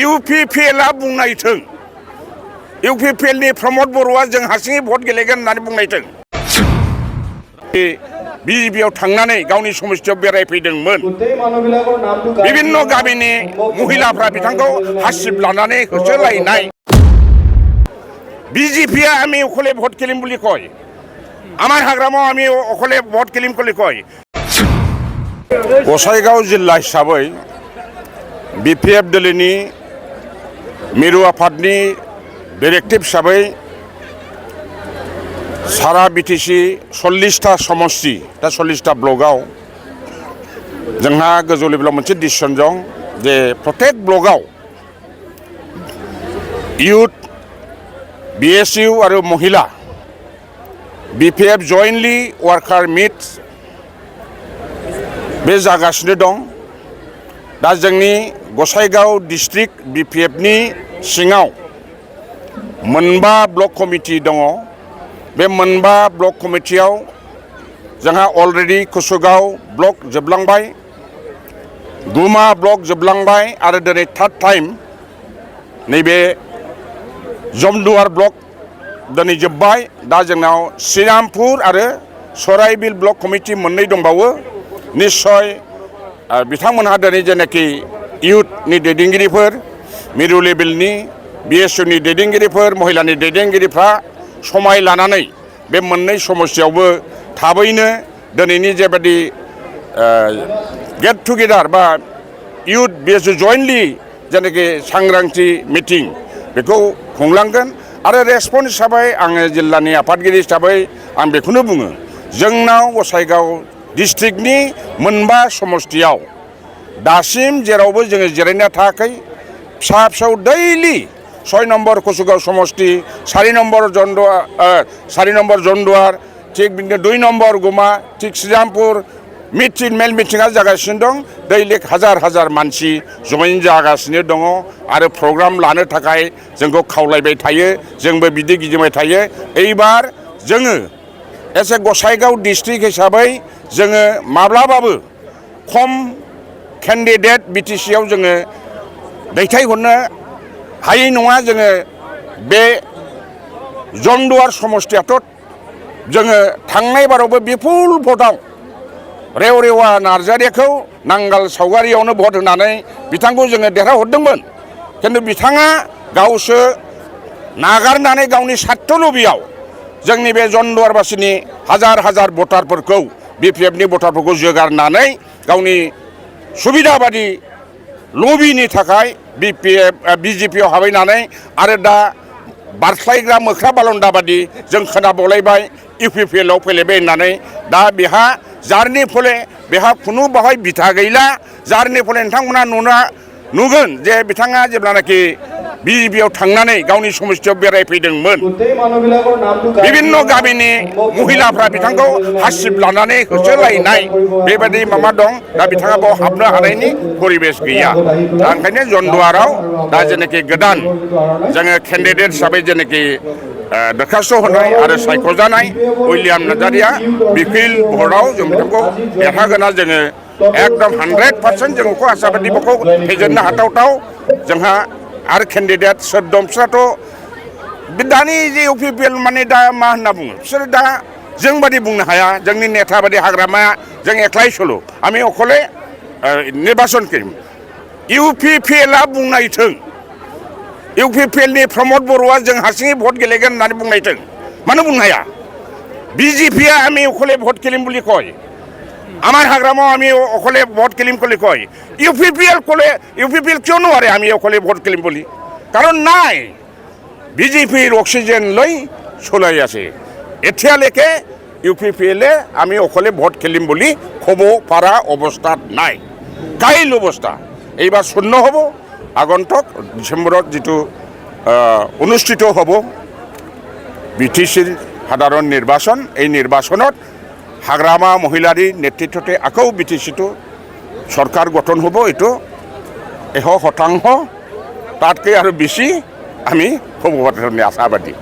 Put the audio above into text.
इउपिपिएलआ बुंनायथों इउपिपिएलनि प्रमद बर'आ जों हारसिङै भट गेलेगोन होननानै बुंनायथों बिजेपिआव थांनानै गावनि समस्थियाव बेरायफैदोंमोन बिभिन्न गामिनि महिलाफ्रा बिथांखौ हासिब लानानै होसोलायनाय বিজেপিয়ে আমি অকলে ভোট খেলিম বুলি কয় আমার হাগ্রামাও আমি অকলে ভোট খেলিম বুলি কয় গসাইগাঁও जिल्ला हिसाबै बिपिएफ दलनि मिरु आफादनि डाइरेक्टिव हिसाबै सारा बिटिसि 40टा समष्टि दा 40टा ब्लकआव जोंहा गोजौ लेभेलाव मोनसे डिसिसन दं जे प्रत्येक ब्लकआव इयुथ BSU आरो महिला BPF जयेन्टलि वार्कार मिट बे जागासिनो दं दा जोंनि गसाइगाव डिस्ट्रिक्ट BPFनि सिङाव मोनबा ब्लक कमिटि दङ बे मोनबा ब्लक कमिटियाव जोंहा अलरेडि कुसुगाव ब्लक जोबलांबाय गुमा ब्लक जोबलांबाय आरो दिनै थार्ड टाइम नैबे जमदुवार ब्लक दिनै जोब्बाय दा जोंनाव श्रीरामपुर आरो सराइबिल ब्लक कमिटि मोननै दंबावो निश्चय बिथांमोनहा दिनै जेनाखि इयुथनि दैदेनगिरिफोर मिरु लेभेलनि BSUनि दैदेनगिरिफोर महिलानि दैदेनगिरिफ्रा समाय लानानै बे मोननै समस्यायावबो थाबैनो दिनैनि जेबादि गेट टुगेदार बा इयुथ BSU जयेन्टलि जेनाखि सांग्रांथि मिटिं बेखौ खुंलांगोन आरो रेसपन्स हिसाबै आङो जिल्लानि आफादगिरि हिसाबै आं बेखौनो बुङो जोंनाव गसाइगाव डिस्ट्रिक्टनि मोनबा समष्टियाव दासिम जेरावबो जोङो जिरायना थायाखै फिसा फिसौ दैलि 6 नम्बर कुसुगाव समष्टि 4 नम्बर जन्दुवार थिग बिदिनो 2 नम्बर गुमा थिग श्रीरामपुर मिटिं मेल मिटिङा जागासिनो दं दैलिक हाजार हाजार मानसि जयेन जागासिनो दङ आरो प्रग्राम लानो थाखाय जोंखौ खावलायबाय थायो जोंबो बिदि गिदिंबाय थायो एबार जोङो एसे गसाइगाव डिस्ट्रिक्ट हिसाबै जोङो माब्लाबाबो खम केन्डिडेट बिटिसिआव जोङो दैथायहरनो हायै नङा जोङो बे जमदुवार समष्टियाथ' जोङो थांनाय बारावबो बिपुल भटआव रेवरेवा नार्जारिखौ नांगाल सावगारियावनो भट होनानै बिथांखौ जोङो देरहाहरदोंमोन खिन्थु बिथाङा गावसो नागारनानै गावनि स्वार्थ लबियाव जोंनि बे जन्दुवारबासिनि हाजार हाजार भटारफोरखौ BPFनि भटारफोरखौ जोगारनानै गावनि सुबिदा बादि लबिनि थाखाय BJPआव हाबैनानै आरो दा बारस्लायग्रा मोख्रा बालन्दा बादि जों खोनाबावलायबाय इउपिपिएलआव फैलायबाय होननानै दा बेहा जारनि फले बेहा खुनु बाहाय बिथा गैला जारनि फले नोंथांमोना नुगोन जे बिथाङा जेब्लानाखि बिजेपिआव थांनानै गावनि समस्थियाव बेरायफैदोंमन बिभिन्न गामिनि महिलाफ्रा बिथांखौ हासिब लानानै होसोलायनाय बेबायदि माबा दं दा बिथाङा बाव हाबनो हानायनि परिबेस गैया दा ओंखायनो जन्दुवाराव दा जेनाखि गोदान जोङो केन्डिडेट हिसाबै जेनाखि दरखास्त होनाय आरो सायख'जानाय उइलियाम नार्जारिया बिपिएल भटआव जों बिथांखौ देरहागोना जोङो एकदम 100% जों बेखौ आसाबादि बेखौ फेजेननो हाथावथाव जोंहा आरो केन्डिडेट सोर दं बिसोराथ' दानि जे इउपिपिएल माने दा मा होनना बुङो बिसोरो दा जों बादि बुंनो हाया जोंनि नेता बादि हाग्रामाया जों एकलाय सल' आमी अकले निर्बाचन करिम इउपिपिएलआ बुंनायथों इउपिपिएलनि प्रमद बर'आ जों हारसिङै भट गेलेगोन होननानै बुंनायथों मानो बुंनो हाया बिजेपिआ আমি অকলে ভোট খেলিম বুলি কয় আমার হাগ্রামাও আমি অকলে ভোট খেলিম বুলি কয় ইউপিপিএল কিয় নোৱাৰে আমি অকলে ভোট খেলিম বুলি কাৰণ নাই বিজেপিৰ অক্সিজেন লৈ চলাই আছে এতিয়ালৈকে ইউপিপিএলে আমি অকলে ভোট খেলিম বুলি ক'ব পৰা অৱস্থাত নাই কাইল অৱস্থা এইবাৰ শূন্য হ'ব আগন্তুক ডিসেম্বৰত যেটো অনুষ্ঠিত হ'ব বিটিসিৰ সাধাৰণ নিৰ্বাচন এই নিৰ্বাচনত হাগ্ৰামা মহিলাৰী নেতৃত্বতে আকৌ বিটিসিটো সরকার গঠন হব এটো 100% তাতকৈ আৰু বেছি আমি হ'ব আশাবাদী